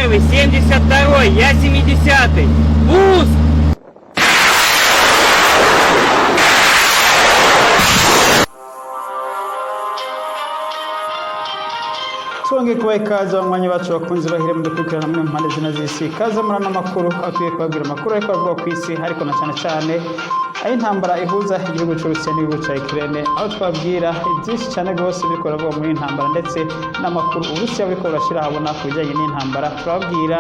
Первый, 72-й, я 70-й. Пуск! Twongeye kubaha ikaze abanywanyi bacu bakunze bahire mu dukurikirana muri mpande zine z'isi. Ikaze muri ano makuru aho tugiye kubabwira amakuru ariko avuga ku isi, ariko na cyane cyane aho intambara ihuza igihugu cy'Uburusiya n'igihugu cya Ukraine, aho twabwira byinshi cyane rwose biriko biravugwa muri iyi ntambara, ndetse n'amakuru Uburusiya buriko burashira ahabona ku bijyanye n'intambara. Turababwira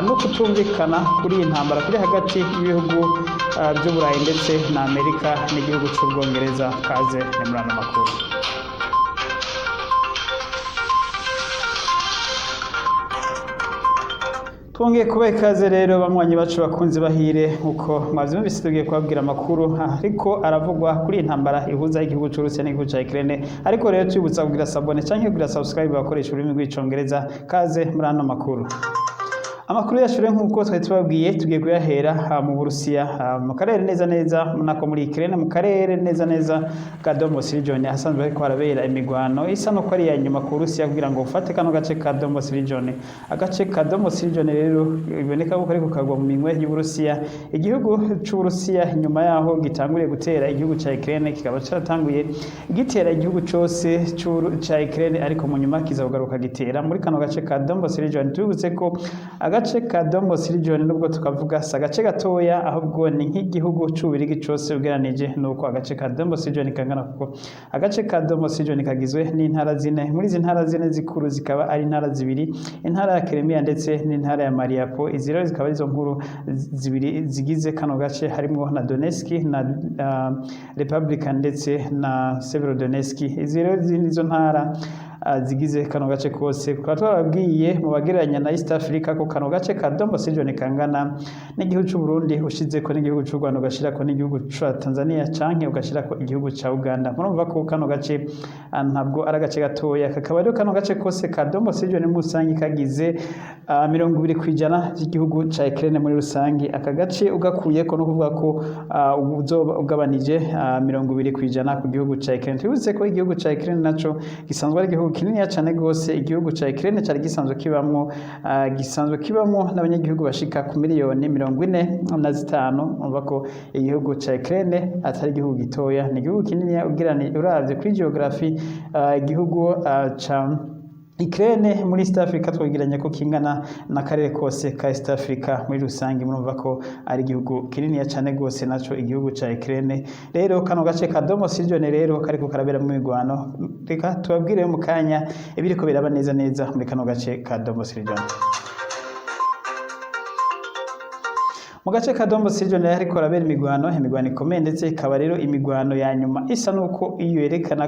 no kutumvikana kuri iyi ntambara kuri hagati y'ibihugu by'Uburayi ndetse na Amerika n'igihugu cy'Ubwongereza. Kaze ni muri ano makuru. Twongeye kubaha ikaze rero, banywanyi bacu bakunze bahire, nkuko mwavyumvise tugiye kubabwira amakuru ariko aravugwa kuri iyi ntambara ihuza igihugu c'Uburusiya n'igihugu ca Ukraine. Ariko rero twibutsa kugira s'abonner canke kugira subscribe bakoresha ururimi rw'Icongereza. Kaze muri ano makuru. Amakuru yacu rero, nk'uko twari tubabwiye, tugiye kuyahera mu Burusiya, mu karere neza neza nako muri Ukraine, mu karere neza neza ka Donbas region, ahasanzwe hariko harabera imigwano isa nuko ari iya nyuma ku Burusiya kugira ngo ufate kano gace ka Donbas region. Agace ka Donbas region rero biboneka ko kariko kagwa mu minwe y'Uburusiya. Igihugu c'Uburusiya, inyuma yaho gitanguriye gutera igihugu ca Ukraine, kikaba caratanguye gitera igihugu cose ca Ukraine, ariko mu nyuma kiza kugaruka gitera muri kano gace ka Donbas region. Tubibutse ko agace ka Donbas region, nubwo tukavuga, si agace gatoya, ahubwo ni nk'igihugu c'Ububirigi cose ugereranije nuko agace ka Donbas region kangana, kuko agace ka Donbas region kagizwe n'intara zine. Muri izi ntara zine zikuru zikaba ari intara zibiri, intara ya Crimea ndetse n'intara ya Mariupol. Izi rero zikaba arizo nkuru zibiri zigize kano gace, harimwo na Donetsk na Republican ndetse na Severodonetsk. Izi rero nizo ntara zigize kano gace kose. Tukaba twarababwiye mu bagereranya na East Africa ko kano gace ka Donbas region kangana n'igihugu c'u Burundi, ushizeko n'igihugu c'u Rwanda, ugashirako n'igihugu ca Tanzania, canke ugashirako igihugu ca Uganda. Murumva ko kano gace ntabwo ari agace gatoya. Kakaba rero kano gace kose ka Donbas region muri rusange kagize 20% by'igihugu ca Ukraine muri rusange. Aka gace ugakuyeko, no kuvuga ko uzoba ugabanije 20% ku gihugu ca Ukraine. Twibutse ko igihugu ca Ukraine naco gisanzwe ari igihugu kininiya cane gose. Igihugu ca Ukraine cari gisanzwe kibamwo gisanzwe kibamwo n'abanyagihugu bashika ku miliyoni 45. Urumva ko igihugu ca Ukraine atari igihugu gitoya, ni igihugu kininiya ugereranye uravye kuri geography. Igihugu ca Ukraine muri East Africa twogeranya ko kingana n'akarere kose ka East Africa muri rusange. Murumva ko ari igihugu kininiya cane gose naco igihugu ca Ukraine. Rero kano gace ka Donbas region rero kariko karaberamwo imigwano. Reka tubabwire mu kanya ibiriko biraba neza neza muri kano gace ka Donbas region. Mu gace ka Donbas region hariko harabera imigwano, imigwano ikomeye, ndetse ikaba rero imigwano ya nyuma isa nuko iyo yerekana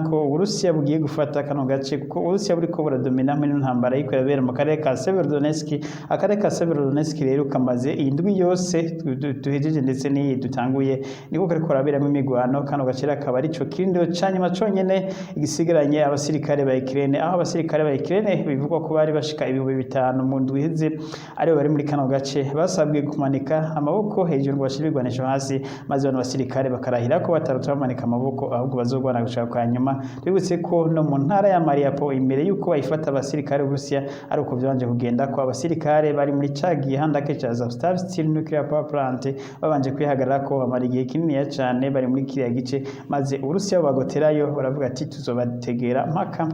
ko Uburusiya bugiye gufata kano gace, kuko Uburusiya buriko buradomina muri ino ntambara iriko irabera mu karere ka Severodonetsk. Akarere ka Severodonetsk rero kamaze indwi yose duhejeje ndetse n'iyi dutanguye niko kariko karaberamo imigwano. Kano gace rero akaba arico kirindiro ca nyuma conyene gisigaranye abasirikare ba Ukraine, aho abasirikare ba Ukraine bivugwa ko bari bashika 5000 mu ndwi iheze aribo bari muri kano gace. Basabwe kumanika amaboko hejuru ngo bashire ibigwanisho hasi, maze bano basirikare bakarahira ko batarota bamanika amaboko, ahubwo bazogwana gushika kwa nyuma. Twibutse ko no mu ntara ya Mariupol, imbere yuko bayifata abasirikare b'Uburusiya, ari uko vyabanje kugenda, ko abasirikare bari muri ca gihandake ca Azovstal Steel Nuclear Power Plant babanje kwihagarara ko bamara igihe kininiya cane bari muri kiriya gice, maze Uburusiya bubagoterayo, baravuga ati: "Tuzobategera mpaka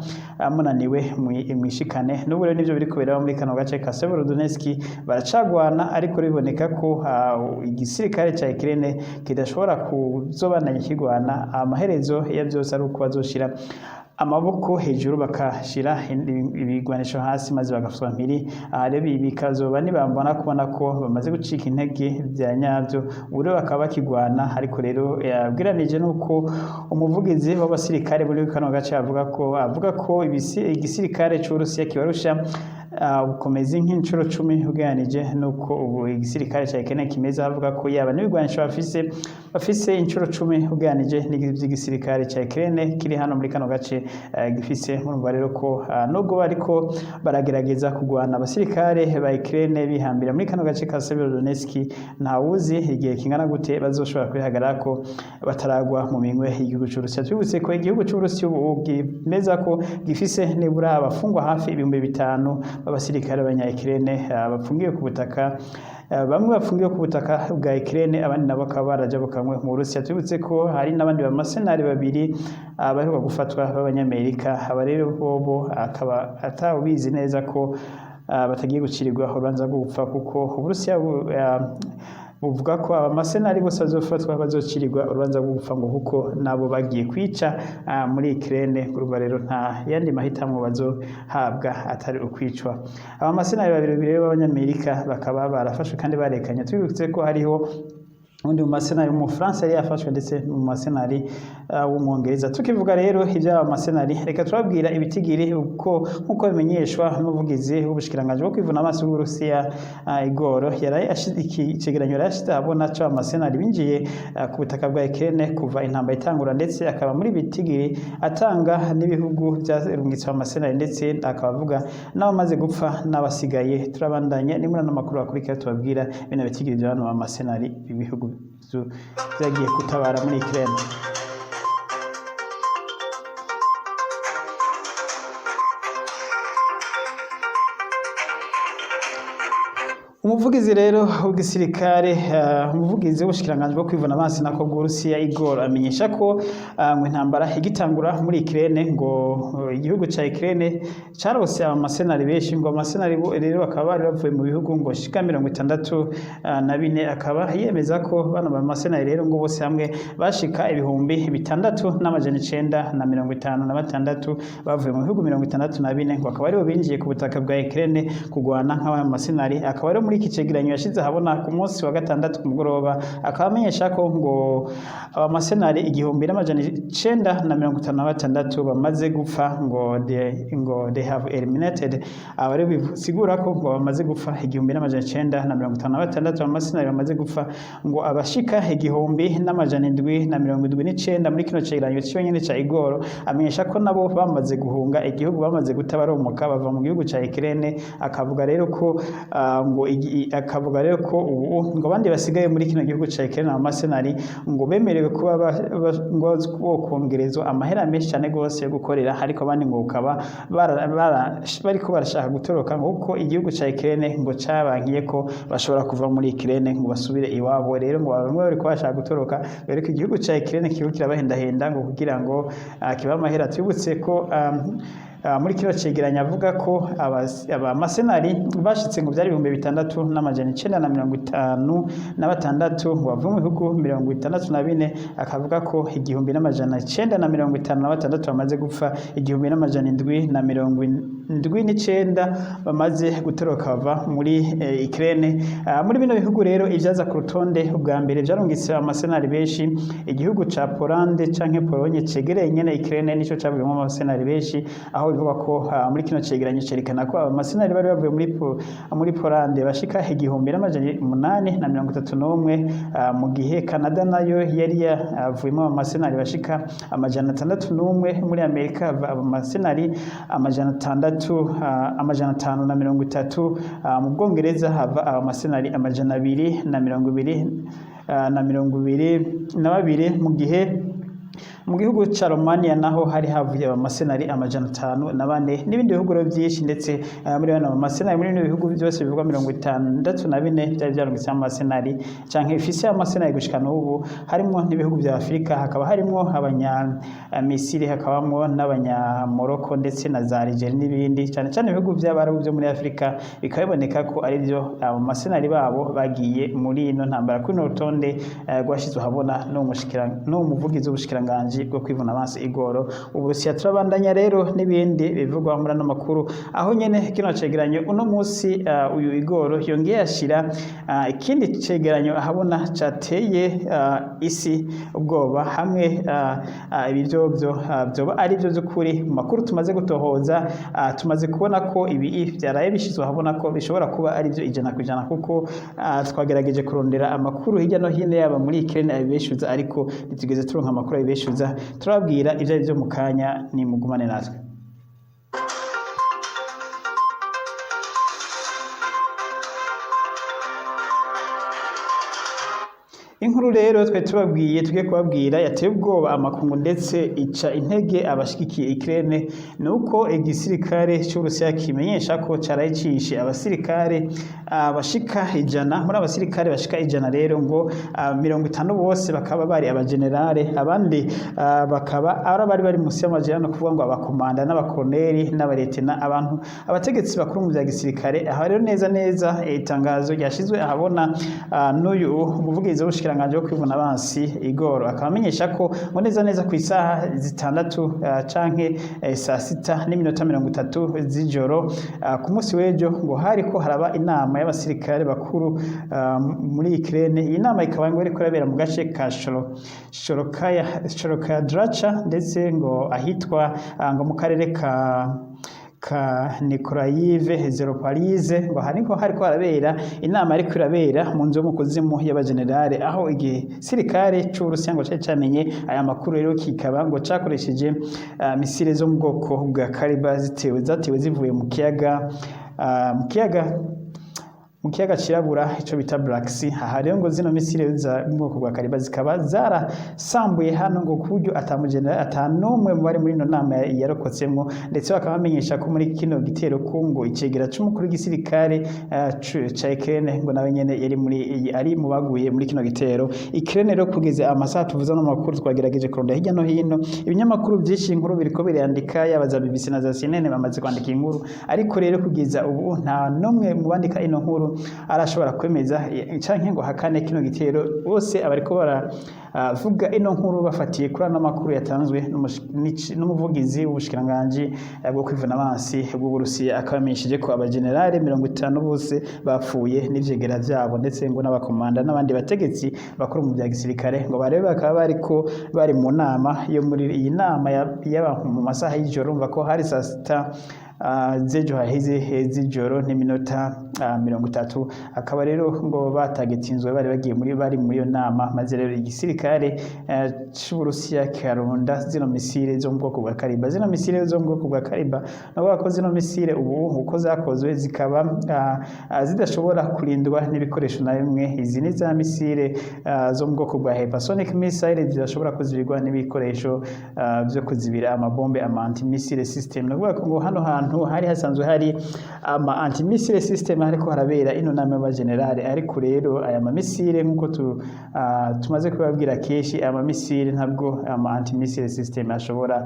munaniwe mwishikane." N'ubu rero nivyo biriko biraba muri kano gace ka Severodonetsk. Baracagwana, ariko biboneka ko igisirikare ca Ukraine kidashobora kuzobandanya kigwana. Amaherezo ya vyose ari uko bazoshira amaboko hejuru, bakashira ibigwanisho hasi, maze bagafatwa mpiri. Aha rero ibi bikazoba nibambona kubona ko bamaze gucika intege vya nyavyo. Ubu rero bakaba bakigwana, ariko rero yabwiranije nuko umuvugizi w'abasirikare muri kano gace avuga ko igisirikare c'Uburusiya kibarusha. ubukomezi nk'incuro 10 ugereranije n'uko ubu igisirikare ca Ukraine kimeze. Avuga ko yaba n'ibigwanisho bafise incuro 10 ugereranije n'ivy'igisirikare ca Ukraine kiri hano muri kano gace gifise. Murumva rero ko nubwo bariko baragerageza kugwana, abasirikare ba Ukraine bihambira muri kano gace ka Severodonetsk, ntawuzi igihe kingana gute bazoshobora kwihagarara ko bataragwa mu minwe y'igihugu c'Uburusiya. Twibutse ko igihugu c'Uburusiya ubu bwemeza ko gifise nibura abafungwa hafi 5000 b'abasirikare b'abanya-Ukraine bafungiwe ku butaka, bamwe bafungiwe ku butaka bwa Ukraine, abandi nabo bakaba barajabukamwe mu Burusiya. Twibutse ko hari n'abandi bamasenari babiri baheruka gufatwa b'Abanyamerika. Aba rero bobo akaba atawubizi neza ko batagiye gucirirwa urubanza rwo gupfa, kuko Uburusiya buvuga ko abamasenari bose bazofatwa bazocirirwa urubanza rwo gupfa, ngo kuko nabo bagiye kwica muri Ukraine. Urumva rero nta yandi mahitamwo bazohabwa atari ukwicwa. Abamasenari babiri rero b'Abanyamerika bakaba barafashwe kandi barekanye. Twibutse ko hariho undi mu masenari w'Umufaransa yari yafashwe, ndetse mu masenari w'Umwongereza. Tukivuga rero iby'aba masenari, reka turabwira ibitigiri uko nkuko bimenyeshwa n'umuvugizi w'ubushikiranganji bwo kwivuna amaso bw'Uburusiya, Igor. Yaraye iki cegeranyo yaraye ashize ahabona c'aba masenari binjiye ku butaka bwa Ukraine kuva intambara itangura, ndetse akaba muri bitigiri atanga n'ibihugu byarungitse amasenari, ndetse akaba avuga n'abamaze gupfa n'abasigaye. Turabandanya ni muri ano makuru akurikira tubabwira bino bitigiri bya bano bamasenari b'ibihugu byagiye gutabara muri Ukraine. Umuvugizi rero w'igisirikare, umuvugizi w'ubushikiranganji bwo kwivuna amazi nako bw'Uburusiya, Igor, amenyesha ko ngo intambara igitangura muri Ukraine, ngo igihugu ca Ukraine carose abamasenari benshi, ngo amasenari rero bakaba bari bavuye mu bihugu ngo shika 64. Akaba yemeza ko bano bamasenari rero ngo bose hamwe bashika 6956 bavuye mu bihugu 64, ngo akaba aribo binjiye ku butaka bwa Ukraine kugwana nk'abamasenari. Akaba rero muri iki cegeranyo yashize ahabona ku munsi wa gatandatu ku mugoroba, akaba amenyesha ko ngo abamasenari 1956 bamaze gupfa, ngo they have eliminated. Aba rero bisigura ko ngo bamaze gupfa 1956 abamasenari bamaze gupfa, ngo abashika 1779 muri kino cegeranyo ciwe nyene ca Igor, amenyesha ko nabo bamaze guhunga igihugu, bamaze guta baromoka bava mu gihugu ca Ukraine. Akavuga rero ko ngo akavuga rero ko ubu ngo abandi basigaye muri kino gihugu ca Ukraine, abamasenari, ngo bemerewe kuba ngo bokongerezwa amahera menshi cyane gose yo gukorera, ariko abandi ngo ukaba bariko barashaka gutoroka, ngo kuko igihugu ca Ukraine ngo cabankiye ko bashobora kuva muri Ukraine ngo basubire iwabo. Rero ngo bamwe bariko bashaka gutoroka, rero ko igihugu ca Ukraine kiriko kirabahendahenda ngo kugira ngo kibahe amahera. Twibutse ko muri kino cegeranyo avuga ko abamasenari bashitse ngo byari 6956 ngo bavuye mu bihugu 64. Akavuga ko 1956 bamaze gupfa, 1779 bamaze gutoroka bava muri Ukraine. Muri bino bihugu rero ivyaza ku rutonde ubwa mbere vyarungitse amasenari benshi, igihugu ca Polande canke Polonye cegereye nyene Ukraine nico cavuyemo amasenari benshi, aho bivugwa ko muri kino cegeranyo cerekana ko abamasenari bari bavuye muri Polande bashika 1831, mu gihe Canada nayo yari yavuyemo abamasenari bashika 601. Muri Amerika hava abamasenari 600, 530. Mu Bwongereza hava abamasenari 220 na 22, mu gihe mu gihugu ca Romania naho hari havuye abamasenari 504, n'ibindi bihugu rero byinshi. Ndetse muri bano bamasenari, muri bino bihugu byose bivugwa 64 byari byarungitse amasenari canke bifise amasenari gushika n'ubu, harimwo n'ibihugu vya Afurika, hakaba harimwo abanya Misiri, hakabamwo n'abanya Morocco ndetse na za Algeria n'ibindi, cyane cyane ibihugu by'Abarabu byo muri Afurika bikaba biboneka ko ari byo abamasenari babo bagiye muri ino ntambara, kuri runo rutonde rwashyizwe ahabona n'uwo muvugizi w'ubushikiranganji n'ubushikiranganji bwo kwivuna abansi Igor Uburusiya. Turabandanya rero n'ibindi bivugwa muri ano makuru, aho nyene kino cegeranyo uno musi uyu Igor yongeye ashira ikindi cegeranyo ahabona cateye isi ubwoba hamwe ibi vyovyo vyoba ari byo by'ukuri. Mu makuru tumaze gutohoza, tumaze kubona ko ibi vyaraye bishizwe ahabona ko bishobora kuba ari byo 100%, kuko twagerageje kurondera amakuru hirya no hino, yaba muri Ukraine abibeshuza, ariko ntitugeze turonka amakuru abibeshuza. Turababwira ivyo ari byo mu kanya, ni mugumane natwe. Inkuru rero twe tubabwiye, tugiye kubabwira, yateye ubwoba amakungu ndetse ica intege abashigikiye Ukraine, ni uko igisirikare cy'Uburusiya kimenyesha ko caraye cishe abasirikare bashika 100. Muri abasirikare bashika 100 rero, ngo 50 bose bakaba bari abagenerale, abandi bakaba ari abari bari musi y'amajana, no kuvuga ngo abakomanda n'abakoloneli n'abaretena, abantu abategetsi bakuru mu bya gisirikare. Aha rero neza neza itangazo ryashizwe ahabona n'uyu umuvugizi w'ubushikiranganji bwo kwivuna abansi Igor, akaba amenyesha ko ngo neza neza ku isaha 6 canke saa 6:30 z'ijoro ku munsi w'ejo, ngo hariko haraba inama y'abasirikare bakuru muri Ukraine. Iyi nama ikaba ngo iriko irabera mu gace ka Shorokaya Dracha, ndetse ngo ahitwa ngo mu karere ka Nikolayive Zeroparize, ngo hariko harabera inama ariko irabera mu nzu yo mu kuzimu y'abagenerale, aho igisirikare c'Uburusiya ngo cari camenye aya makuru rero, kikaba ngo cakoresheje misile zo mu bwoko bwa Kaliber zitewe zatewe zivuye mu kiyaga cirabura, ico bita Black Sea. Aha rero ngo zino misile za mu bwoko bwa Kaliber zikaba zarasambuye hano, ngo ku buryo atamugenera atanumwe mu bari muri ino nama yarokotsemwo. Ndetse bakaba bamenyesha ko muri kino gitero ko ngo icegera c'umukuru w'igisirikare ca Ukraine ngo nawe nyene yari muri ari mu baguye muri kino gitero. Ukraine rero, kugeza amasaha tuvuze no makuru, twagerageje kurondera hirya no hino ibinyamakuru byinshi, inkuru biriko birandika, yaba za BBC na za CNN bamaze kwandika inkuru, ariko rero kugeza ubu nta n'umwe mu bandika ino nkuru arashobora kwemeza canke ngo hakane kino gitero. Bose abariko baravuga ino nkuru bafatiye kuri ano makuru yatanzwe n'umuvugizi w'ubushikiranganji bwo kwivuna abansi bw'Uburusiya, akaba amenyesheje ko abagenerale 50 bose bapfuye n'ivyegera vyabo, ndetse ngo n'abakomanda n'abandi bategetsi bakuru mu bya gisirikare. Ngo barebe bakaba bariko bari mu nama yo muri iyi nama yaba mu masaha y'ijoro, urumva ko hari saa 6 z'ejo haheze z'ijoro n'iminota 30. Akaba rero ngo batagetinzwe bari bagiye muri bari muri iyo nama, maze rero igisirikare c'Uburusiya kikarunda zino misile zo mu bwoko bwa Kaliber. Zino misile zo mu bwoko bwa Kaliber, navuga ko zino misile ubu uko zakozwe zikaba zidashobora kurindwa n'ibikoresho na bimwe. Izi ni za misile zo mu bwoko bwa hypersonic missile, zidashobora kuzibirwa n'ibikoresho byo kuzibira amabombe, ama anti-missile system. Navuga ko ngo hano hantu hari hasanzwe hari ama anti-missile system, hariko harabera ino nama y'abagenerale. Ariko rero aya mamisile, nk'uko tumaze kubabwira kenshi, aya mamisile ntabwo ama anti-missile system ashobora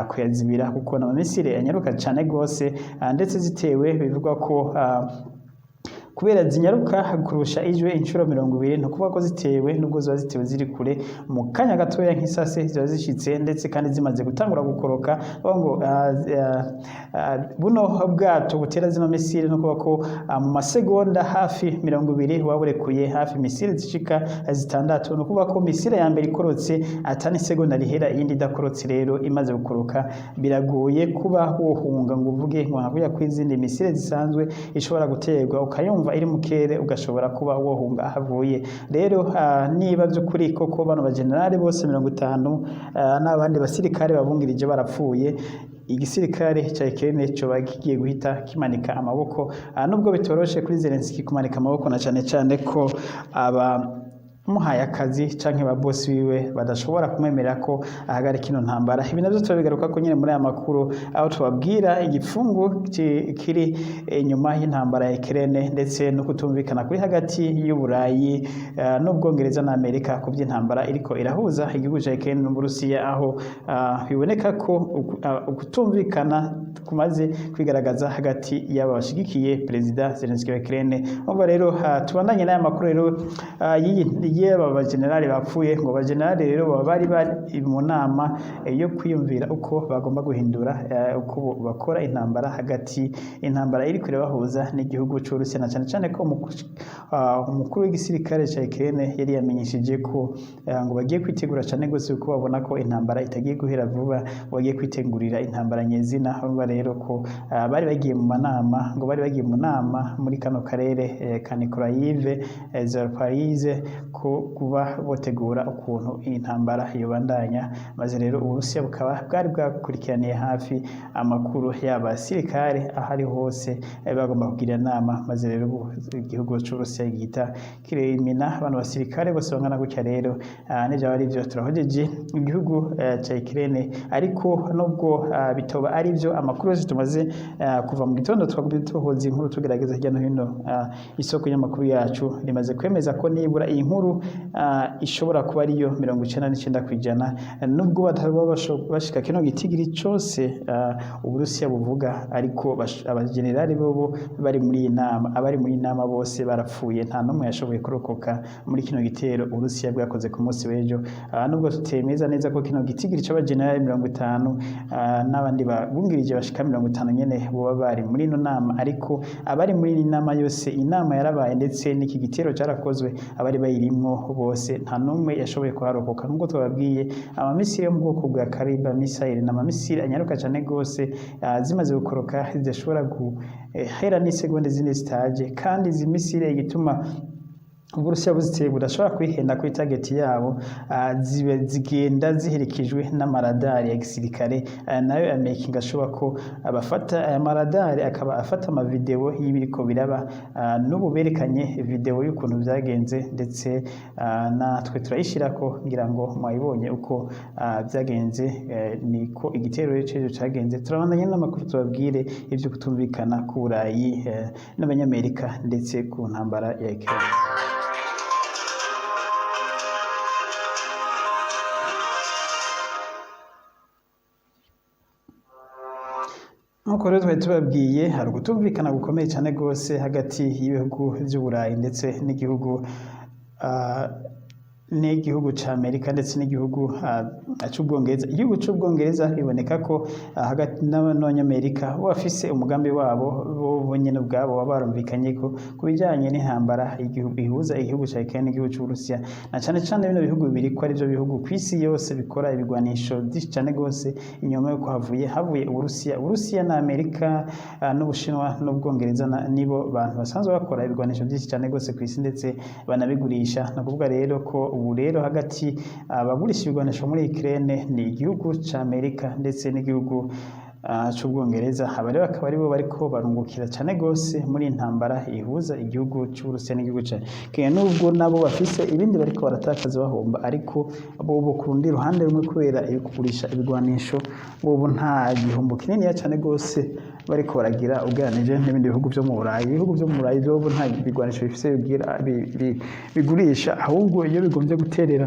kuyazibira, kuko ni amamisile anyaruka cane gose, ndetse zitewe bivugwa ko kubera zinyaruka kurusha ijwi inshuro 20, ni ukuvuga ko zitewe, nubwo ziba zitewe ziri kure, mu kanya gatoya nk'isase ziba zishitse, ndetse kandi zimaze gutangura gukoroka. Bavuga ngo buno bwato butera zino misile, no kuvuga ko mu masegonda hafi 20 buba burekuye hafi misile zishika zitandatu. Ni ukuvuga ko misile ya mbere ikorotse atani segonda rihera iyindi idakorotse. Rero imaze gukoroka biragoye kuba wohunga ngo uvuge ngo nkakuya kw'izindi misile zisanzwe ishobora guterwa ukayumva iri mu kirere, ugashobora kuba wohunga ahavuye. Rero niba by'ukuri koko bano bagenerali bose 50 n'abandi basirikare babungirije barapfuye, igisirikare ca Ukraine coba kigiye guhita kimanika amaboko, nubwo bitoroshe kuri Zelensky kumanika amaboko, na cane cane ko aba muhaye akazi canke ba boss wiwe badashobora kumwemerera ko ahagarika ino ntambara. Ibi navyo turabigaruka ko nyene muri aya makuru, aho tubabwira igipfungu kiri inyuma y'intambara ya Ukraine, ndetse no kutumvikana kuri hagati y'Uburayi n'Ubwongereza na Amerika ku by'intambara iriko irahuza igihugu ca Ukraine n'Uburusiya, aho biboneka ko ukutumvikana kumaze kwigaragaza hagati y'aba bashigikiye Perezida Zelensky wa Ukraine. Umva rero, tubandanye n'aya makuru rero y'iyi Yeba bagenerali bapfuye, ngo bagenerali rero baba bari bari mu nama yo kwiyumvira uko bagomba guhindura uko bakora intambara hagati, intambara iri bahuza n'igihugu c'Uburusiya, na cane cane ko umukuru w'igisirikare ca Ukraine yari yamenyesheje ko ngo bagiye kwitegura cane gose, kuko babona ko intambara itagiye guhera vuba, ngo bagiye kwitegurira intambara nyezina. Urumva rero ko bari bagiye mu manama, ngo bari bagiye mu nama muri kano karere ka Nikolayive, Zaporizhzhia, ko kuba botegura ukuntu iyi ntambara yobandanya. Maze rero Uburusiya bukaba bwari bwakurikiraniye hafi amakuru y'abasirikare aho ari hose bagomba kugira inama. Maze rero igihugu c'Uburusiya gihita kirimina abantu basirikare bose bangana gutya. Rero n'ivyaba ari vyo, turahojeje igihugu ca Ukraine. Ariko nubwo bitoba ari vyo, amakuru yose tumaze kuva mu gitondo twagumye tuhoza inkuru, tugerageza hirya no hino, isoko y'amakuru yacu rimaze kwemeza ko nibura iyi nkuru ishobora kuba ariyo 99%, nubwo bataba bashika kino gitigiri cose Uburusiya buvuga. Ariko abajenerali bobo bari muri iyi nama, abari muri iyi nama bose barapfuye, nta n'umwe yashoboye kurokoka muri kino gitero Uburusiya bwakoze ku munsi w'ejo. Nubwo tutemeza neza ko kino gitigiri c'abajenerali 50 n'abandi babungirije bashika 50 nyene boba bari muri ino nama, ariko abari muri iyi nama yose, inama yarabaye ndetse n'iki gitero carakozwe, abari bayirimwo bose nta n'umwe yashoboye kuharokoka. Nk'uko twababwiye, amamisiri yo mu bwoko bwa Caliber missile ni amamisiri anyaruka cane gose, zimaze gukoroka zidashobora guhera n'isegonde zine zitaje. Kandi izi misile, igituma Uburusiya buziteye budashobora kwihenda kuri target yabo, zibe zigenda ziherekejwe n'amaradari ya gisirikare, nayo amakinga ashobora ko abafata aya maradari akaba afata amavideo y'ibiriko biraba. N'ubu berekanye video y'ukuntu vyagenze, ndetse natwe turayishirako, ngira ngo mwayibonye uko vyagenze. Niko igitero c'ejo cagenze. Turabandanya n'amakuru, tubabwire ivyo kutumvikana ku Burayi n'Abanyamerika ndetse ku ntambara ya Ukraine. Nk'uko rero twari tubabwiye, hari ugutumvikana gukomeye cyane rwose hagati y'ibihugu vy'Uburayi ndetse n'igihugu ca Amerika ndetse n'igihugu c'Ubwongereza. Igihugu c'Ubwongereza biboneka ko hagati n'Abanyamerika bo bafise umugambi wabo bo bonyene ubwabo, baba barumvikanye ko ku bijanye n'intambara igihugu ihuza igihugu ca Ukraine n'igihugu c'Uburusiya, na cane cane bino bihugu bibiri ko arivyo bihugu kw'isi yose bikora ibigwanisho vyinshi cane gose inyuma yuko havuye Uburusiya. Uburusiya na Amerika n'Ubushinwa n'Ubwongereza nibo bantu basanzwe bakora ibigwanisho vyinshi cane gose kw'isi, ndetse banabigurisha. Ni ukuvuga rero ko ubu rero hagati abagurisha ibigwanisho muri Ukraine ni igihugu ca Amerika ndetse n'igihugu c'Ubwongereza. Aba rero bakaba aribo bariko barungukira cane gose muri iyi ntambara ihuza igihugu c'Uburusiya n'igihugu ca Ukraine, nubwo nabo bafise ibindi bariko baratakaza bahomba, ariko bobo ku rundi ruhande rumwe, kubera kugurisha ibigwanisho, bobo nta gihombo kininiya cane gose bariko baragira ugereranije n'ibindi bihugu vyo mu Burayi. Ibihugu vyo mu Burayi vyobo nta bigwanisho bifise bigurisha, ahubwo iyo bigomvye guterera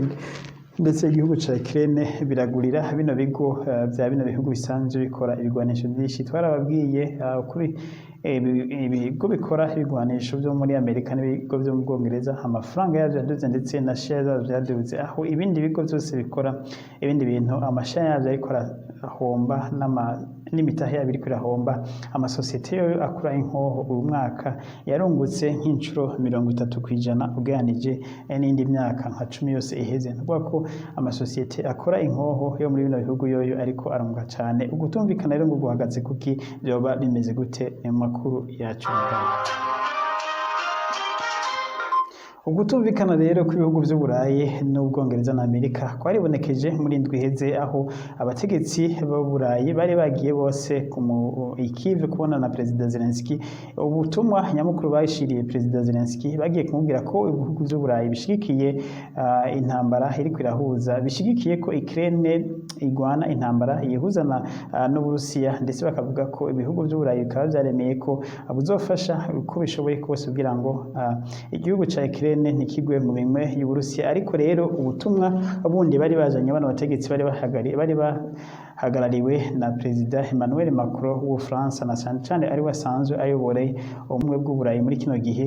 ndetse igihugu ca Ukraine, biragurira bino bigo vya bino bihugu bisanzwe bikora ibigwanisho vyinshi. Twarababwiye kuri ibigo bikora ibigwanisho vyo muri Amerika n'ibigo vyo mu Bwongereza, amafaranga yavyo yaduze ndetse na share zavyo yaduze, aho ibindi bigo vyose bikora ibindi bintu amashare yavyo ariko arahomba n'imitahe yabo iriko irahomba. Amasosiyete yoyo akora inkoho uyu mwaka yarungutse nk'incuro 30% ugereranije n'indi myaka nka 10 yose iheze. Ni ukuvuga ko amasosiyete akora inkoho yo muri bino bihugu yoyo ariko arunguka cane. Ugutumvikana rero ngo guhagaze kuki? Vyoba bimeze gute? Ni mu makuru yacu. Ugutumvikana rero kw'ibihugu vy'Uburayi n'Ubwongereza na Amerika kwaribonekeje muri indwi iheze, aho abategetsi b'Uburayi bari bagiye bose i Kiev kubona na Perezida Zelensky. Ubutumwa nyamukuru bashiriye Perezida Zelensky, bagiye kumubwira ko ibihugu vy'Uburayi bishigikiye intambara iriko irahuza, bishigikiye ko Ukraine igwana intambara yihuza n'Uburusiya, ndetse bakavuga ko ibihugu vy'Uburayi bikaba vyaremeye ko buzofasha uko bishoboye kose kugira ngo igihugu ca Ukraine ntikigwe mu minwe y'Uburusiya. Ariko rero ubutumwa bundi bari bazanye bano bategetsi bari bahagarariwe na Perezida Emmanuel Macron w'Ubufaransa, na cane cane ari we asanzwe ayoboreye ubumwe bw'Uburayi muri kino gihe.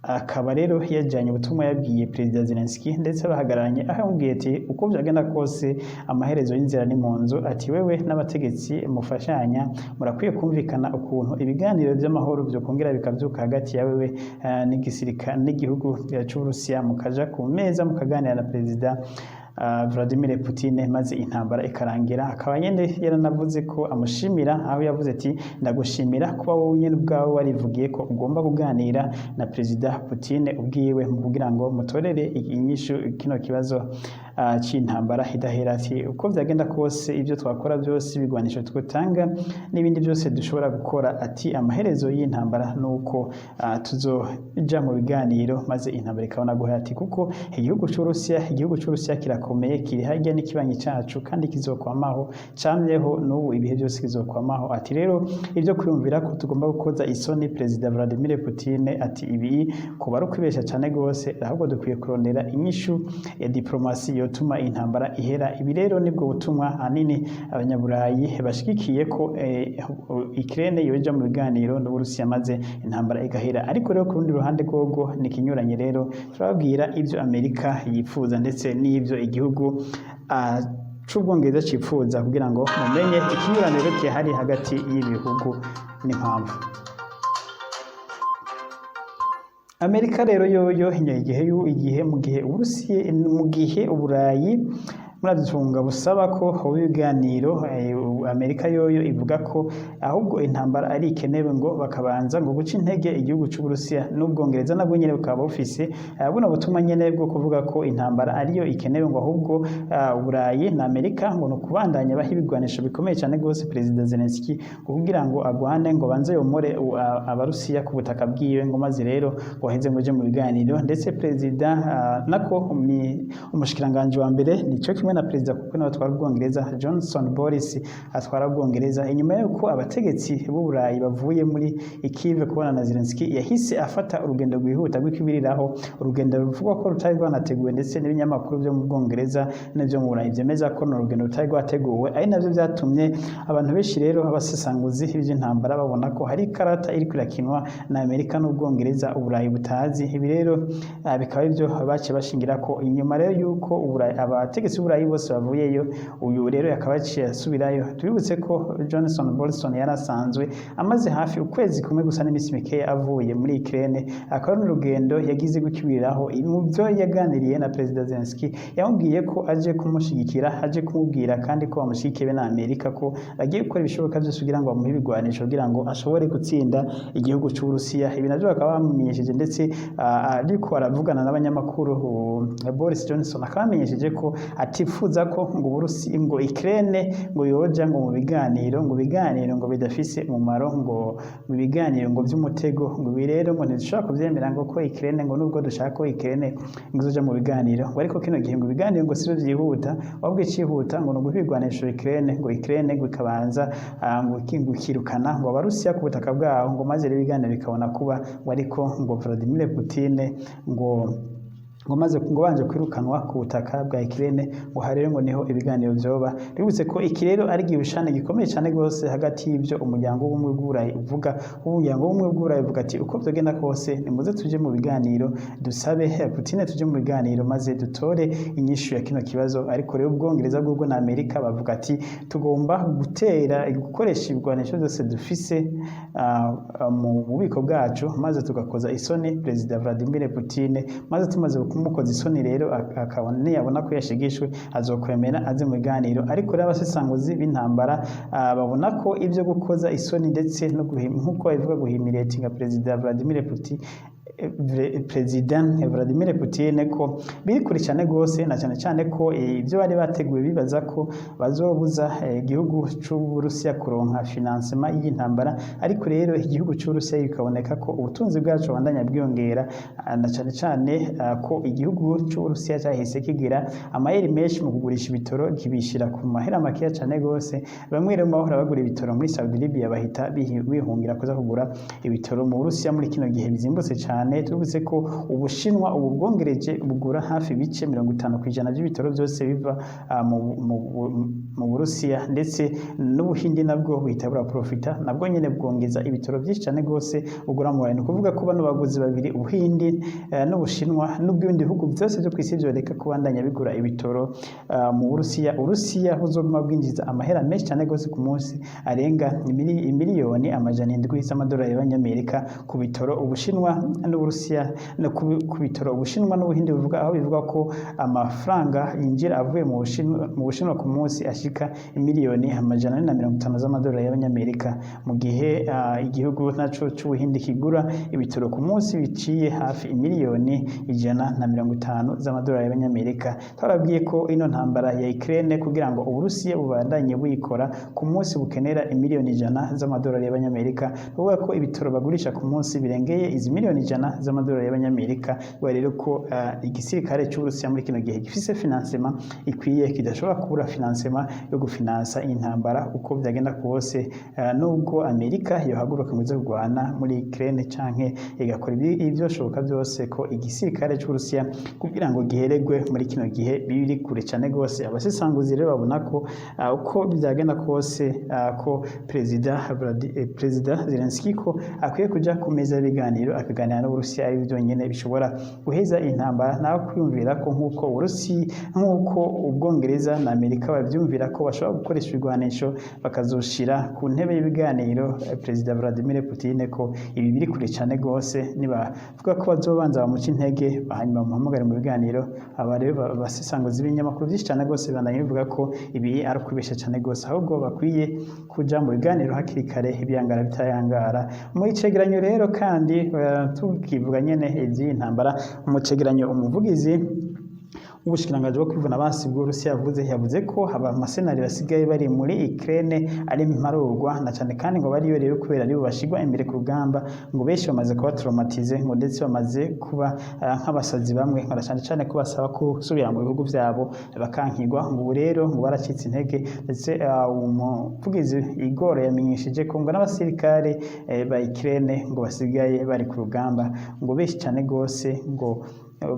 Akaba rero yajyanye ubutumwa yabwiye Perezida Zelensky, ndetse bahagararanye, aho yamubwiye ati: "Uko byagenda kose, amaherezo y'inzira ni mu nzu." Ati: "Wewe n'abategetsi mufashanya murakwiye kumvikana ukuntu ibiganiro by'amahoro byokongera bikabyuka hagati ya wewe n'igisirikare n'igihugu cy'Uburusiya, mukaja ku meza mukaganira na Perezida Vladimir Putin, maze intambara ikarangira." Akaba nyene yaranavuze ko amushimira, aho yavuze ati: "Ndagushimira kuba wowe nyene ubwawe warivugiye ko ugomba kuganira na Perezida Putin ubwiwe mu kugira ngo mutorere inyishu kino kibazo c'intambara idahera." Ati: "Uko vyagenda kose, ibyo twakora byose, ibigwanisho twotanga n'ibindi byose dushobora gukora," ati, "amaherezo y'intambara nuko tuzoja mu biganiro, maze intambara ikabona guhera." Ati: "Kuko igihugu c'Uburusiya kirakomeye, kiri harya n'ikibanyi cacu, kandi kizokwamaho, camyeho n'ubu, ibihe byose kizokwamaho." Ati: "Rero ibyo kwiyumvira ko tugomba gukoza isoni Perezida Vladimir Putin," ati, "ibi kuba ari ukwibesha cane gose, ahubwo dukwiye kurondera inyishu ya diplomasi yotuma intambara ihera." Ibi rero nibwo butumwa ahanini abanyaburayi bashigikiye ko Ukraine yoja mu biganiro n'Uburusiya, maze intambara igahera. Ariko rero ku rundi ruhande rwogo ni ikinyuranye. Rero turababwira ibyo Amerika yifuza ndetse n'ibyo igihugu c'Ubwongereza cifuza, kugira ngo mumenye ikinyuraniro gihari hagati y'ibihugu n'impamvu. Amerika rero yoyo igihe mu gihe Uburusiya, mu gihe Uburayi, muradutunga, busaba ko hoba ibiganiro, Amerika yoyo ivuga ko ahubwo intambara ari ikenewe, ngo bakabanza ngo guca intege igihugu c'Uburusiya. N'Ubwongereza nabwo nyene bukaba bufise buno butumwa nyene bwo kuvuga ko intambara ariyo ikenewe, ngo ahubwo Uburayi na Amerika ngo ni ukubandanya baha ibigwanisho bikomeye cyane gose Perezida Zelensky kugira ngo agwane, ngo banze yomore Abarusiya ku butaka bwiwe, ngo maze rero ngo baheze ngo uje mu biganiro. Ndetse perezida nako umushikiranganji wa mbere nico kimwe na perezida, kuko nawe atwara Ubwongereza, Johnson Boris atwara Ubwongereza, inyuma y'uko abategetsi b'Uburayi bavuye muri Kiev kubona na Zelensky, yahise afata urugendo rwihuta rw'ikibiriraho, urugendo ruvugwa ko rutari rwanateguwe, ndetse n'ibinyamakuru byo mu Bwongereza n'ibyo mu Burayi byemeza ko ni urugendo rutari rwateguwe, ari navyo byatumye abantu benshi rero abasesanguzi b'iby'intambara babona ko hari ikarata iriko irakinwa na Amerika n'Ubwongereza Uburayi butazi. Ibi rero bikaba ibyo baciye bashingira ko inyuma rero y'uko abategetsi b'Uburayi bose bavuyeyo, uyu rero yakaba yaciye asubirayo. Tubibutse ko Johnson Bolson yari asanzwe amaze hafi ukwezi kumwe gusa n'iminsi mikeya avuye muri Ukraine, akaba ari n'urugendo yagize gukibiriraho. Mu byo yaganiriye na Perezida Zelensky, yamubwiye ko aje kumushigikira, aje kumubwira kandi ko bamushigikiye be na Amerika, ko bagiye gukora ibishoboka byose kugira ngo bamuhe ibigwanisho kugira ngo ashobore gutsinda igihugu c'Uburusiya. Ibi navyo bakaba bamumenyesheje, ndetse ariko aravugana n'abanyamakuru, Boris Johnson akaba yamenyesheje ko atifuza ko ngo Uburusi, ngo Ukraine ngo yoja ngo mu biganiro, ngo biganiro ngo bidafise umumaro, ngo mu biganiro ngo vy'umutego, ngo ibi rero ngo ntidushobora kuvyemera, ngo ko Ukraine, ngo nubwo dushaka ko Ukraine ngo izoja mu biganiro, ngo ariko kino gihe ngo ibiganiro ngo sivyo vyihuta, ahubwo icihuta ngo ni uguha ibigwanisho Ukraine, ngo Ukraine ngo ikabanza ngo ikirukana ngo Abarusiya ku butaka bwaho, ngo maze rero ibiganiro bikabona kuba, ngo ariko ngo Vladimir Putin ngo maze ngo banje kwirukanwa ku butaka bwa Ukraine, ngo harero ngo niho ibiganiro vyoba. Bibutse ko iki rero ari igihushane gikomeye cyane gose hagati y'ibyo umuryango w'ubumwe bw'Uburayi uvuga. Umuryango w'ubumwe bw'Uburayi uvuga ati: "Uko vyogenda kose, nimuze tuje mu biganiro, dusabe Putin tuje mu biganiro, maze dutore inyishu ya kino kibazo." Ariko rero Ubwongereza bw'ubwo na Amerika bavuga ati: "Tugomba gutera, gukoresha ibigwanisho byose dufise mu bubiko bwacu, maze tugakoza isoni Perezida Vladimir Putin, maze tumaze kumukoza isoni rero akabona, niyabona ko yashigishwe, azokwemera aze mu biganiro." Ariko rero abasesanguzi b'intambara babona ko ibyo gukoza isoni ndetse no nk'uko babivuga guhimiliatinga Perezida Vladimir Putin, Perezida Vladimir Putin, ko biri kure cyane gose, na cyane cyane ko ibyo bari bateguye bibaza ko bazobuza igihugu c'Uburusiya kuronka financement y'intambara. Ariko rero igihugu c'Uburusiya bikaboneka ko ubutunzi bwacu bubandanya bwiyongera, na cyane cyane ko igihugu c'Uburusiya cyahise kigira amayeri menshi mu kugurisha ibitoro, kibishira ku mahera makeya cyane gose. Bamwe rero bahora bagura ibitoro muri Saudi Arabia bahita bihungira kuza kugura ibitoro mu Burusiya muri kino gihe bizimbutse cyane. cyane. Tubutse ko Ubushinwa ubu bwongereje bugura hafi ibice 50% by'ibitoro byose biva mu Burusiya, ndetse n'Ubuhindi nabwo buhita buraprofita, nabwo nyene bwongeza ibitoro byinshi cyane gose bugura mu Burayi. Ni ukuvuga ko bano baguzi babiri, Ubuhindi n'Ubushinwa, n'ubwo ibindi bihugu byose byo ku isi byoreka kubandanya bigura ibitoro mu Burusiya, Urusiya buzoguma bwinjiza amahera menshi cyane gose ku munsi, arenga 700 miliyoni z'amadolari y'Abanyamerika ku bitoro Ubushinwa n'Uburusiya no ku bitoro Ubushinwa n'Ubuhindi buvuga, aho bivuga ko amafaranga yinjira avuye mu Bushinwa ku munsi ashika 450 miliyoni z'amadolari y'Abanyamerika, mu gihe igihugu naco c'Ubuhindi kigura ibitoro ku munsi biciye hafi 150 miliyoni z'amadolari y'Abanyamerika. Twarabwiye ko ino ntambara ya Ukraine, kugira ngo Uburusiya bubandanye buyikora, ku munsi bukenera 100 miliyoni z'amadolari y'Abanyamerika. Kuvuga ko ibitoro bagurisha ku munsi birengeye izi 100 miliyoni z'amadolari y'Abanyamerika. Bivuga rero ko igisirikare c'Uburusiya muri kino gihe gifise financement ikwiye, kidashobora kubura financement yo gufinansa intambara uko byagenda kose, nubwo Amerika yohaguruka ngo ize kurwana muri Ukraine canke igakora ivyoshoboka byose, ko igisirikare c'Uburusiya kugira ngo giheregwe muri kino gihe biri kure cane gose. Abasesanguzi rero babona ko uko byagenda kose, ko Perezida Zelensky ko akwiye kuja ku meza y'ibiganiro akaganira n'Uburusiya, ari byonyene bishobora guheza intambara, nawe kwiyumvira ko nk'uko Uburusi, nk'uko Ubwongereza na Amerika bavyumvira ko bashobora gukoresha ibigwanisho bakazoshira ku ntebe y'ibiganiro Perezida Vladimir Putin, ko ibi biri kure cane gose. Nibavuga ko bazobanza bamuca intege, hanyuma bamuhamagare mu biganiro. Aba rero basesanguzi b'ibinyamakuru vyinshi cane gose bandanye bivuga ko ibi ari ukwibesha cane gose, ahubwo bakwiye kuja mu biganiro hakiri kare, ibiyangara bitayangara. Mu icegeranyo rero kandi, tukivuga nyene ivy'iyi ntambara, mu cegeranyo umuvugizi w'ubushikiranganji bwo kwivuna abansi bw'Uburusiya yavuze ko abamasenari basigaye bari muri Ukraine ari imparurwa, na cane kandi ngo bariyo rero kubera aribo bashigwa imbere ku rugamba, ngo benshi bamaze kuba traumatisés, ngo ndetse bamaze kuba nk'abasazi bamwe, ngo na cane cane ko basaba gusubira mu bihugu vyabo bakankigwa, ngo ubu rero ngo baracitse intege. Ndetse umuvugizi Igor yamenyesheje ko ngo n'abasirikare ba Ukraine ngo basigaye bari ku rugamba, ngo benshi cane gose ngo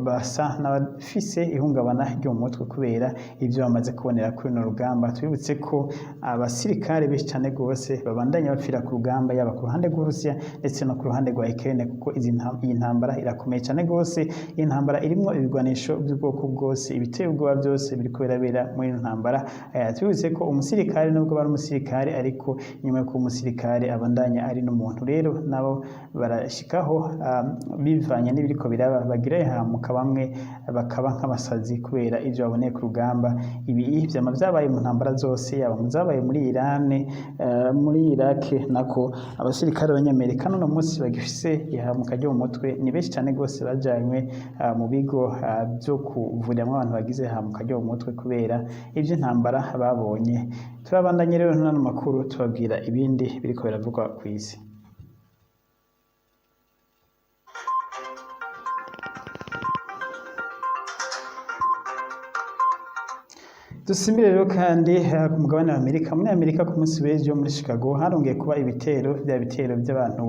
basa n'abafise ihungabana ryo mu mutwe kubera ibyo bamaze kubonera kuri runo rugamba. Twibutse ko abasirikare benshi cane gose babandanya bapfira ku rugamba, yaba ku ruhande rw'Uburusiya ndetse no ku ruhande rwa Ukraine, kuko iyi ntambara irakomeye cane gose. Iyi ntambara irimwo ibigwanisho by'ubwoko bwose, ibiteye ubwoba byose biriko birabera muri ino ntambara. Twibutse ko umusirikare, nubwo bari umusirikare, ariko nyuma yo kuba umusirikare abandanya ari n'umuntu. Rero nabo barashikaho, bivanye n'ibiriko biraba, bagira ihahamuka, bamwe bakaba nk'abasazi kubera ivyo baboneye ku rugamba. Ibi vyama vyabaye mu ntambara zose, yaba mu zabaye muri Iran, muri Iraq, nako abasirikare b'Abanyamerika n'uno munsi bagifise ihahamuka ryo mu mutwe ni benshi cane gose, bajanywe mu bigo vyo kuvuriramwo abantu bagize ihahamuka ryo mu mutwe kubera ivy'intambara babonye. Turabandanye rero n'ano makuru, tubabwira ibindi biriko biravugwa kw'isi. Dusimbire rero kandi ku mugabane wa Amerika. Muri Amerika, ku munsi w'ejo, muri Chicago harongeye kuba ibitero, bya bitero by'abantu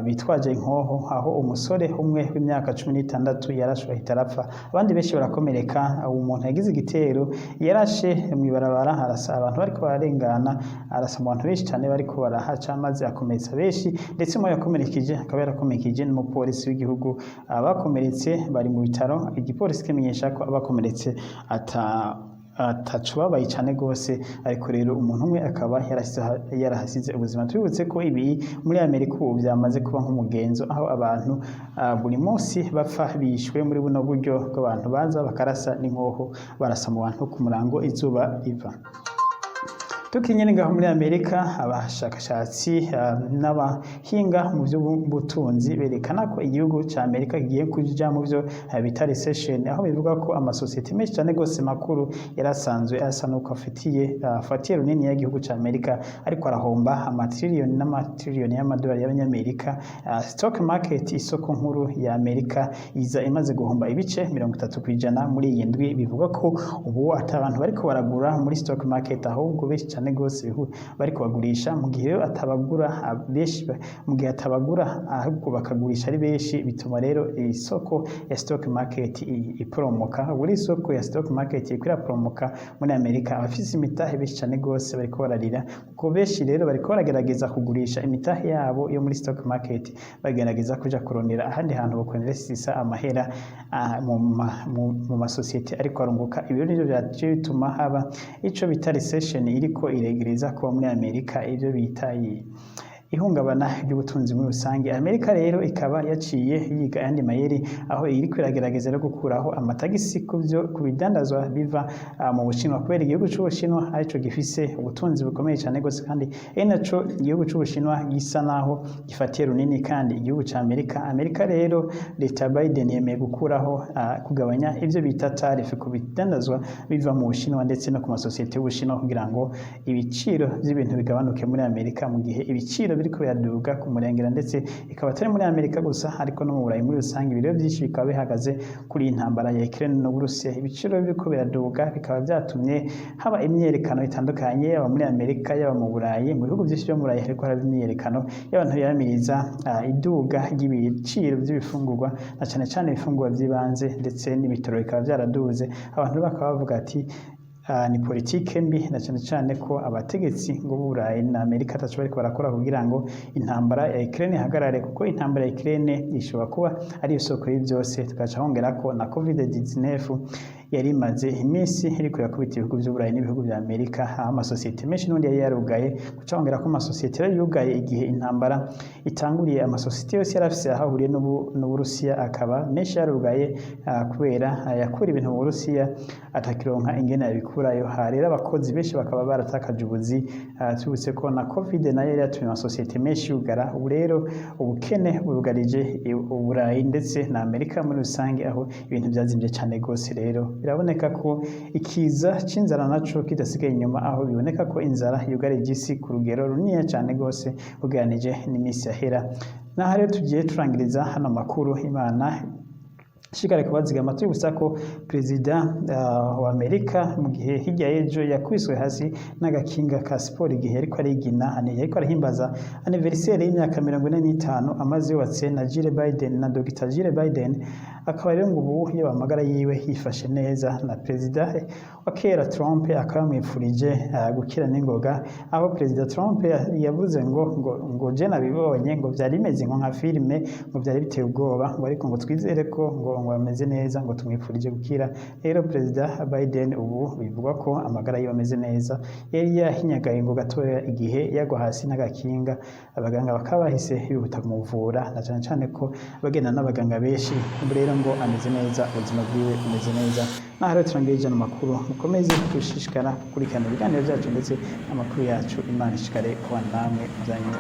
bitwaje inkoho, aho umusore umwe w'imyaka 16 yarashwe ahita arapfa, abandi benshi barakomereka. Uwo muntu yagize igitero yarashe mw'ibarabara, arasa abantu bariko bararengana, arasa mu bantu benshi cyane bariko barahaca, maze akomeretsa benshi, ndetse mu yakomerekeje akaba yarakomerekeje n'umupolisi w'igihugu. Abakomeretse bari mu bitaro. Igipolisi kimenyesha ko abakomeretse ataco babaye cane gose, ariko rero umuntu umwe akaba yarahasize ubuzima. Tubibutse ko ibi muri Amerika ubu byamaze kuba nk'umugenzo, aho abantu buri munsi bapfa bishwe muri buno buryo bw'abantu baza bakarasa n'inkoho, barasa mu bantu ku murango izuba riva. Tukiri ngaho muri Amerika, abashakashatsi n'abahinga mu by'ubutunzi berekana ko igihugu ca Amerika kigiye kuja mu byo bita recession, aho bivuga ko amasosiyete menshi cyane gose makuru yarasanzwe asa nuko afatiye runini y'igihugu ca Amerika ariko arahomba amatiriyoni n'amatiriyoni y'amadolari y'Abanyamerika. Stock market, isoko nkuru ya Amerika, iza imaze guhomba ibice 30% muri iyi ndwi. Bivuga ko ubu ata abantu bariko baragura muri stock market, ahubwo benshi cyane cyane gose bariko bagurisha. Mu gihe rero atabagura benshi, mu gihe atabagura ahubwo bakagurisha ari benshi, bituma rero isoko ya stock market iporomoka. Buri isoko ya stock market iriko iraporomoka muri Amerika, abafise imitahe benshi cyane gose bariko bararira, kuko benshi rero bariko baragerageza kugurisha imitahe yabo yo muri stock market, bagerageza kuja kurondera ahandi hantu bokwinvestisa amahera mu masosiyete ariko arunguka. Ibyo nivyo vyaciye bituma haba ico bita recession iriko iregereza kuba muri Amerika, ivyo bita ihungabana ry'ubutunzi muri rusange. Amerika rero ikaba yaciye yiga ayandi mayeri, aho iriko iragerageza no gukuraho amatagisi ku byo ku bidandazwa biva mu Bushinwa, kubera igihugu c'Ubushinwa arico gifise ubutunzi bukomeye cyane gose, kandi ari naco igihugu c'Ubushinwa gisa naho gifatiye runini kandi igihugu ca Amerika. Amerika rero, leta ya Biden yemeye gukuraho kugabanya ivyo bita tariff ku bidandazwa biva mu Bushinwa ndetse no ku masosiyete y'Ubushinwa, kugira ngo ibiciro vy'ibintu bigabanuke muri Amerika, mu gihe ibiciro biriko biraduga ku murengera, ndetse ikaba atari muri Amerika gusa ariko no mu Burayi muri rusange. Ibiro byinshi bikaba bihagaze kuri iyi ntambara ya Ukraine n'Uburusiya. Ibiciro biriko biraduga bikaba vyatumye haba imyiyerekano itandukanye, yaba muri Amerika, yaba mu Burayi. Mu bihugu byinshi byo mu Burayi hariko haraba imyiyerekano y'abantu biyamiriza iduga ry'ibiciro by'ibifungurwa, na cane cane ibifungurwa vy'ibanze, ndetse n'ibitoro bikaba vyaraduze. Abantu bakaba bavuga ati ni politike mbi, na cane cane ko abategetsi ngo b'Uburayi na Amerika ataco bariko barakora kugira ngo intambara ya Ukraine ihagarare, kuko intambara ya Ukraine ishobora kuba ari isoko y'ivyose. Tugaca hongerako na COVID-19 yari imaze iminsi iriko irakubita ibihugu vy'Uburayi n'ibihugu vya Amerika, aho amasosiyete menshi n'ubundi yari yarugaye. Guca hongera ko amasosiyete yari yugaye igihe intambara itanguriye, amasosiyete yose yari afise aho ahuriye n'Uburusiya akaba menshi yarugaye, kubera yakura ibintu mu Burusiya atakironka ingene yabikurayo. Ha rero abakozi benshi bakaba baratakaje ubuzi. Tubutse ko na COVID nayo yari yatumye amasosiyete menshi yugara. Ubu rero ubukene burugarije Uburayi ndetse na Amerika muri rusange, aho ibintu vyazimvye cane gose. Rero biraboneka ko ikiza c'inzara naco kidasigaye inyuma, aho biboneka ko inzara yugarije isi ku rugero runini cane gose ugereranije n'imisi yahera. Naho rero tugiye turangiriza hano makuru, Imana ishikare kubazigama. Tubibutsa ko perezida wa Amerika mu gihe hirya y'ejo yakubiswe hasi n'agakinga ka siporo igihe yariko arigina, yariko arahimbaza anniversaire y'imyaka 45 amaze yubatse na Jill Biden, na Dr Jill Biden, akaba rero ngo ubu iyo amagara yiwe yifashe neza. Na perezida wa kera Trump akaba yamwifurije gukira n'ingoga, aho perezida Trump yavuze ngo je nabibonye, ngo vyari bimeze ngo nka filime, ngo vyari biteye ubwoba, ngo ariko ngo twizere ko ngo ameze neza, ngo tumwifurije gukira. Rero perezida Biden ubu bivugwa ko amagara yiwe ameze neza, yari yahinyagaye ngo gatoya igihe yagwa hasi n'agakinga, abaganga bakaba bahise bihuta kumuvura, na cane cane ko bagenda n'abaganga benshi. Ubu rero ngo ameze neza, ubuzima bwiwe bumeze neza. Naho rero turangirije ano makuru, mukomeze gushishikara gukurikirana ibiganiro byacu ndetse n'amakuru yacu. Imana ishikare kuba namwe byanyu.